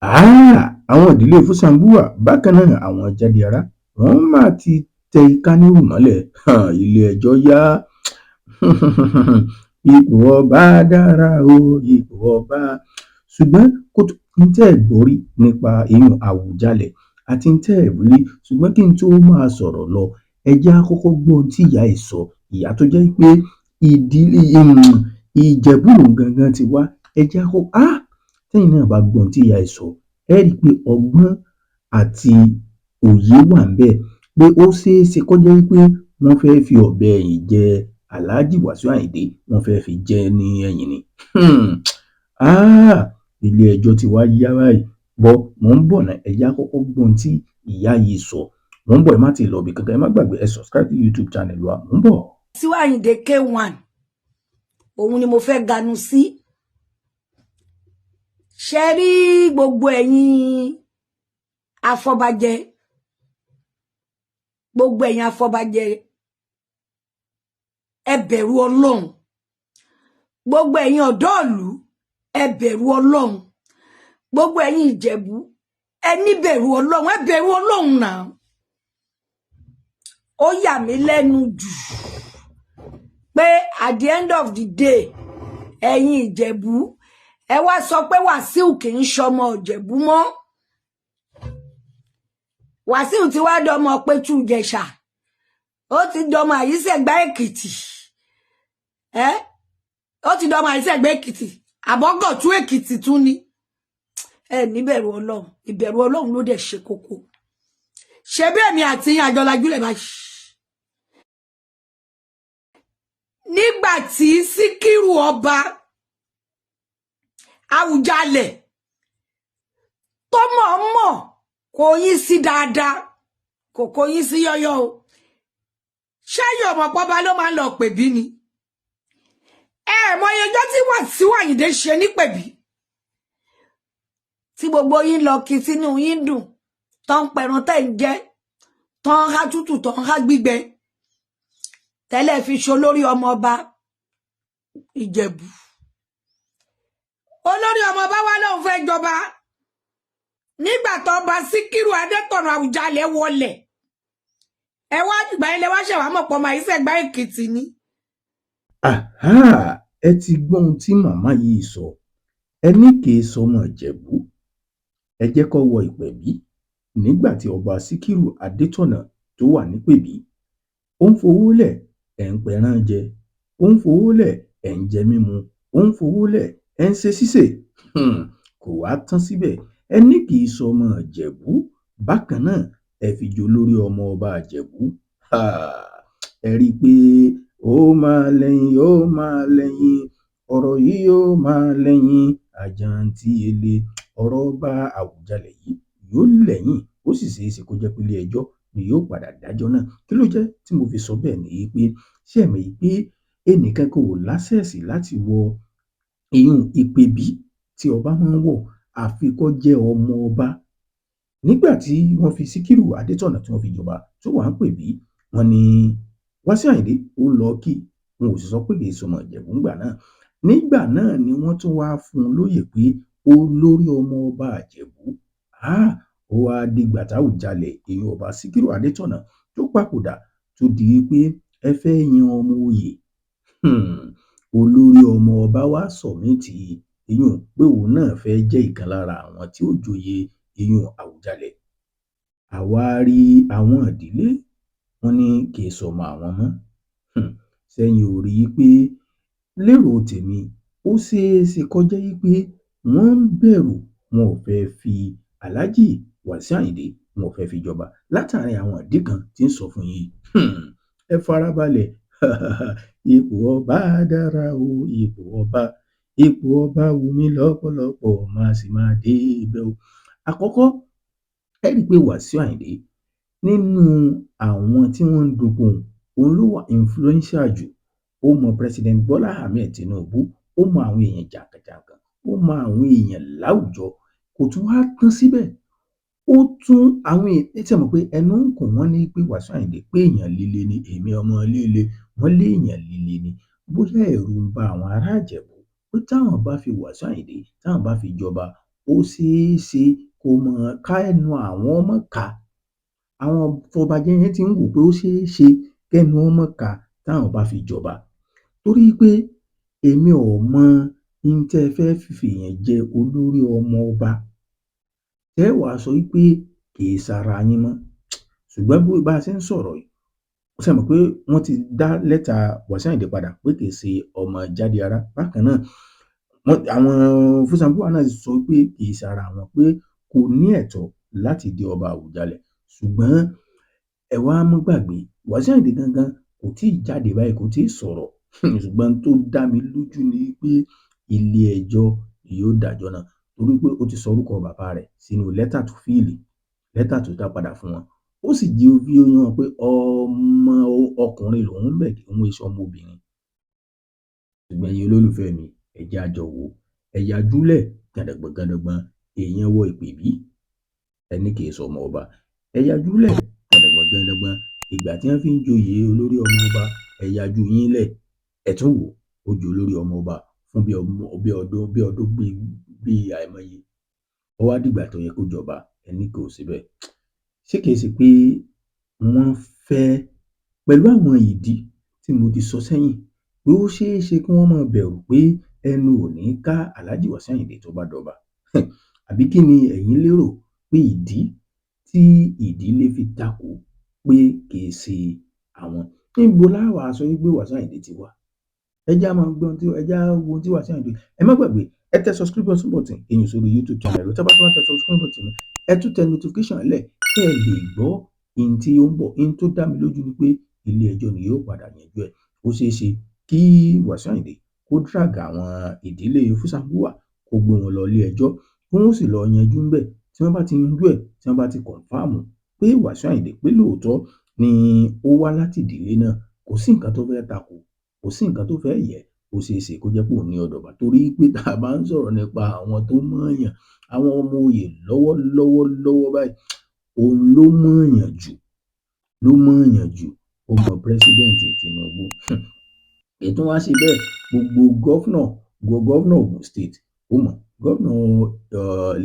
Àwọn ìdílé Fúsangúwà bákan náà, àwọn Jádíará, wọn máa ti tẹ ìka nírú mọ́lẹ̀. Ilé-ẹjọ́ yá. Ipò ọba dára o, ipò ọba. Ṣùgbọ́n kó tó ń tẹ́ ẹ̀ gbọ́ rí nípa ìyún Àwùjalẹ̀ àti ń tẹ́ ẹ̀ rí. Ṣùgbọ́n kí n tó máa sọ̀rọ̀ lọ, ẹ jẹ́ á kọ́kọ́ gbọ́ ohun tí ìyá yìí sọ. Ìyá tó jẹ́ pé ìdílé Ìjẹ̀bú lòun gangan ti wá. Ẹ jẹ́ á kọ́kọ́, tẹ́yìn náà bá gbọ́ ohun tí ìyá yìí sọ, ẹ rí i pé ọgbọ́n àti òye wà ńbẹ̀, pé ó ṣeé ṣe kó jẹ́ pé wọ́n fẹ́ẹ́ fi ọ̀bẹ ẹ̀yìn jẹ Alhaji Wasiu Ayinde, wọ́n fẹ́ẹ́ fi jẹ ní ẹ̀yìn ni. Ilé ẹjọ́ ti wá yá báyìí bọ́. Mò ń bọ̀ náà, ẹ jẹ́ á kọ́kọ́ gbọ́ ohun tí ìyá yìí sọ. Mò ń bọ̀, ẹ má ti lọ ibì kankan. Ẹ má gbàgbé, ẹ subscribe to YouTube channel wa. Mò ń bọ̀. Wasiu Ayinde K1, òun ni mo fẹ́ ganu sí. Ṣe rí gbogbo ẹ̀yin afọbajẹ, gbogbo ẹ̀yin afọbajẹ, ẹ bẹ̀rù Ọlọ́run. Gbogbo ẹ̀yin ọ̀dọ́ ìlú, ẹ bẹ̀rù Ọlọ́run. Gbogbo ẹ̀yin Ìjẹ̀bú, ẹ níbẹ̀rù Ọlọ́run, ẹ bẹ̀rù Ọlọ́run náà. Ó yà mí lẹ́nu jù pé at the end of the day, ẹ̀yin Ìjẹ̀bú, ẹ wá sọ pé Wàsíù kì í ṣọmọ Ìjẹ̀bú mọ́. Wàsíù ti wá dọmọ Pétú Ìjẹ̀ṣà, ó ti dọmọ Àyíṣẹ̀gbá Èkìtì, ẹ ó ti dọmọ Àyíṣẹ̀gbá Èkìtì, àbọ̀gọ̀tún Èkìtì tún ni. Ẹ níbẹ̀rù Ọlọ́run. Ìbẹ̀rù Ọlọ́run ló dẹ̀ ṣe kókó. Ṣe bí èmi àti yín àjọlájúlẹ̀ báyìí nígbà tí Síkírù ọba Àwùjalẹ̀ tó mọ̀ọ́mọ̀ kò yín sí dáadáa, kò kò yín sí yọ́yọ́ o. Ṣẹ́yìn ọmọ pọ́ba ló máa ń lọ pèbí ni? Ẹ mọye ọjọ́ tí Wàsíù Àyìndé ṣe ní pèbí, tí gbogbo yín lọ kí, sínú yín dùn, tó ń pẹran tẹ́ ń jẹ, tó ń há tútù, tó ń há gbígbẹ tẹ́lẹ̀, fi ṣe olórí ọmọ ọba Ìjẹ̀bú. Olórí ọmọ ọba wa lóun fẹ́ jọba nígbà tó ọba Síkírù Adétọ̀nà Àwùjalẹ̀ wọlẹ̀. Ẹ wá ìgbà yẹn lẹ wá ṣẹ̀wá mọ̀ pọ̀ mọ́ Àyíṣẹ́gbá Èkìtì ni. Ẹ ti gbọ́ ohun tí màmá yìí sọ. Ẹ ní kì í sọmọ Ìjẹ̀bú, ẹ jẹ́ kó wọ ìpẹ̀bí nígbà tí ọba Síkírù Adétọ̀nà tó wà nípẹ̀bí. Ó ń fowó lẹ̀, ẹ̀ ń pẹran jẹ, ó ń fowó lẹ̀, ẹ̀ ń jẹ mímu, ó ń fowó lẹ̀, ẹ̀ ń ṣe ṣíṣe. Kò wá tán síbẹ̀, ẹ ní kì í sọmọ Ìjẹ̀bú. Bákan náà, ẹ fi jolórí ọmọ ọba Ìjẹ̀bú. Ẹ rí i pé ó máa lẹ́yìn, ó máa lẹ́yìn, ọ̀rọ̀ yìí ó máa lẹ́yìn àjàǹtí ele. Ọ̀rọ̀ ọba Àwùjalẹ̀ yìí yóò lẹ́yìn, ó sì ṣeé ṣe kó jẹ́ pé ilé-ẹjọ́ ni yóò padà dájọ́ náà. Kí ló jẹ́ tí mo fi sọ bẹ́ẹ̀ ni pé, ṣé ẹ mọ̀ pé ẹnìkan kò láṣẹ̀sì láti wọ ìyún ìpèbí tí ọba máa ń wọ̀, àfi kó jẹ́ ọmọ ọba? Nígbà tí wọ́n fi Síkírù Adétọ̀nà tí wọ́n fi jọba tó wà ń pèbí, wọ́n ní Wàsíù Àyìndé ó lọ kí wọn, ò sì sọ pé kì í sọmọ Ìjẹ̀bú ńgbà náà. Nígbà náà ni wọ́n tún wáá fún un lóyè pé olórí ọmọ ọba Ìjẹ̀bú. Ó wáá dìgbà táwùjalẹ̀, èèyàn ọba Síkírù Adétọ̀nà tó papòdà, tó di pé ẹ fẹ́ yan ọmọ oyè, olórí ọmọ ọba wá sọ̀mìtì ìyún pé òun náà fẹ́ jẹ́ ìkan lára àwọn tí ó joyè ìyún Àwùjalẹ̀. Àwa rí àwọn ìdílé wọn ní kì í sọmọ àwọn mọ́. Sẹ́yìn ò rí i pé lérò tèmi, ó ṣeé ṣe kó jẹ́ pé wọ́n ń bẹ̀rù, wọn ò fẹ́ẹ́ fi Alhaji Wàsíù Àyìndé, wọn ò fẹ́ẹ́ fi jọba látàrí àwọn ìdí kan tí ń sọ fún yín. Ẹ farabalẹ̀. Ipò ọba dára o, ipò ọba, ipò ọba wù mí lọ́pọ̀lọpọ̀, máa sì máa dé ibẹ̀ o. Àkọ́kọ́, ẹ rí i pé Wàsíù Àyìndé, nínú àwọn tí wọ́n ń dupò, òun ló wà influential jù. Ó mọ President Bola Ahmed Tinubu, ó mọ àwọn èèyàn jàǹkànjàǹkàn, ó mọ àwọn èèyàn láwùjọ. Kò tún wá tán síbẹ̀, ó tún àwọn èèyàn tí ẹ mọ̀ pé ẹnu ń kùn wọ́n ní pé Wàsíù Àyìndé pé èèyàn líle ni, èmi ọmọ líle, wọ́n léèyàn líle ni. Bóyá ẹ̀rù ń ba àwọn ará Ìjẹ̀bú pé táwọn bá fi Wàsíù Àyìndé, táwọn bá fi jọba, ó Ó ṣeé ṣe kó mọ ká ẹnu àwọn ọmọ ká. Àwọn afọbajẹ yẹn ti ń wò pé ó ṣeé ṣe kẹ́nu wọn mọ́ ká táwọn bá fi jọba, torí pé èmi ò mọ n tẹ́ ẹ fẹ́ fèèyàn jẹ olórí ọmọ ọba tẹ́ ẹ wàá sọ wípé kì í sara yín mọ́. Ṣùgbọ́n bí bá a ṣe ń sọ̀rọ̀ yìí, ṣe mọ̀ pé wọ́n ti dá lẹ́tà Wàsíù Àyìndé padà pé kì í ṣe ọmọ Jádíará. Bákan náà, àwọn Fúsàǹgùwà náà sọ pé kì í ṣara àwọn, pé kò ní ẹ̀tọ́ láti di ọba Àwùjalẹ̀. Ṣùgbọ́n ẹ wá mọ́ gbàgbé, Wàsíù Àyìndé gangan kò tí ì jáde báyìí, kò tí ì sọ̀rọ̀. Ṣùgbọ́n tó dá mi lójú ni pé ilé ẹjọ́ yóò dájọ́ náà, torí pé ó ti sọ orúkọ bàbá rẹ̀ sínú lẹ́tà tó fill, lẹ́tà tó dá padà fún wọn. Ó sì jẹ́ ó fi yé wọn pé ọmọ ọkùnrin lòun ń bẹ̀, òun èso ọmọ obìnrin. Ṣùgbọ́n ẹ̀yin olólùfẹ́ mi, ẹ jẹ́ á jọ wò ó. Ẹ yajúlẹ̀ gàdàgbọ̀n gàdàgbọ̀n, èèyàn wọ ìpèbí, ẹni kì í sọmọ ọba. Ẹ yajúlẹ̀ gàdàgbọ̀n gàdàgbọ̀n, ìgbà tí wọ́n fi ń joyè olórí ọmọ ọba, ẹ yajú yín lẹ̀. Ẹ tún wò ó jẹ́ olórí ọmọ ọba fún bí ọdún bí àìmọye. Ó wá dìgbà tó yẹ kó jọba, ẹni kò síbẹ̀. Ṣé kìí ṣe pé wọ́n fẹ́ pẹ̀lú àwọn ìdí tí mo ti sọ sẹ́yìn pé ó ṣeé ṣe kí wọ́n máa bẹ̀rù pé ẹnu ò ní ká Alhaji Wasiu Ayinde tó bá dọba? Àbí kí ni ẹ̀yin lérò pé ìdí tí ìdílé fi takò pé kì í ṣe àwọn? Níbo la wàá sọ wípé Wasiu Ayinde ti wá? Ẹ jẹ́ á máa gbọ́ ohun tí ẹ jẹ́ á wo ohun tí Wasiu Ayinde. Ẹ má gbàgbé, ẹ tẹ subscription button èyàn sórí YouTube channel rẹ. Tẹ́ bá tún wá tẹ subscription button, ẹ tún tẹ notification lẹ̀ kẹ́ ẹ lè gbọ́ ihun tí ó ń bọ̀. Ihun tó dá mi lójú ni pé ilé ẹjọ́ ni yóò padà yanjú ẹ̀. Ó ṣeé ṣe kí Wasiu Ayinde kó drag àwọn ìdílé Fúsàǹgùwà, kó gbé wọn lọ ilé ẹjọ́, kí wọ́n sì lọ yanjú ńbẹ̀. Tí wọ́n bá ti yanjú ẹ̀, tí wọ́n bá ti confirm pé Wasiu Ayinde, pé lóòótọ́ ni ó wá láti ìdílé náà, kò sí nǹkan tó fẹ́ takò, kò sí nǹkan tó fẹ́ yẹ̀. Ó ṣeé ṣe kó jẹ́ pé òun ní ọ̀dọ̀bà, torí pé tá a bá ń sọ̀rọ̀ nípa àwọn tó mọ̀ọ́yàn, àwọn ọmọ oyè lọ́wọ́lọ́wọ́ lọ́wọ́ báyìí, òun ló mọ̀ọ́yàn jù, ló mọ̀ọ́yàn jù. Ó mọ President Tinubu, èyí tó wá ṣe bẹ́ẹ̀, gbogbo governor, governor Ogun State ó mọ̀, governor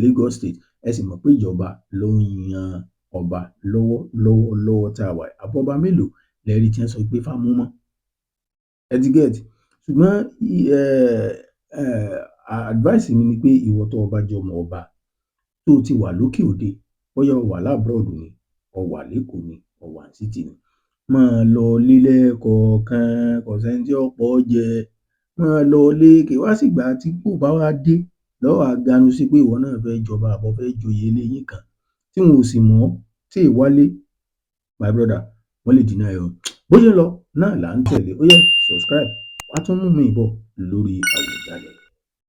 Lagos State. Ẹ sì mọ̀ pé ìjọba ló ń yan ọba lọ́wọ́ lọ́wọ́ lọ́wọ́ tá a wà. Àbọ̀bá mélòó lẹ́rí tí wọ́n sọ pé fámú mọ́ ẹ ti get? Ṣùgbọ́n advice mi ni pé ìwọ tó o bá jẹ́ ọmọ ọba tó o ti wà lókè òde, bóyá o wà l'abroad ni, o wà l'Ékòó ni, o wà ní city ni, máa lọ ilé lẹ́ẹ̀kọ̀ọ̀kan. Kò sẹ́ni tí ó pa ọ́ jẹ. Máa lọ ilé. Kì í wá sígbà tí kò bá wá dé lọ́wọ́ wá ganu sí pé ìwọ náà fẹ́ jọba àbí o fẹ́ joyè ilé yín kan tí wọn ò sì mọ̀ ọ́ tí ì wálé. My brother, wọ́n lè deny ẹ o. Bó ṣe ń lọ náà là ń tẹ̀lé. Ó yá, subscribe, wàá tún mú mi bọ̀ lórí Àwùjalẹ̀.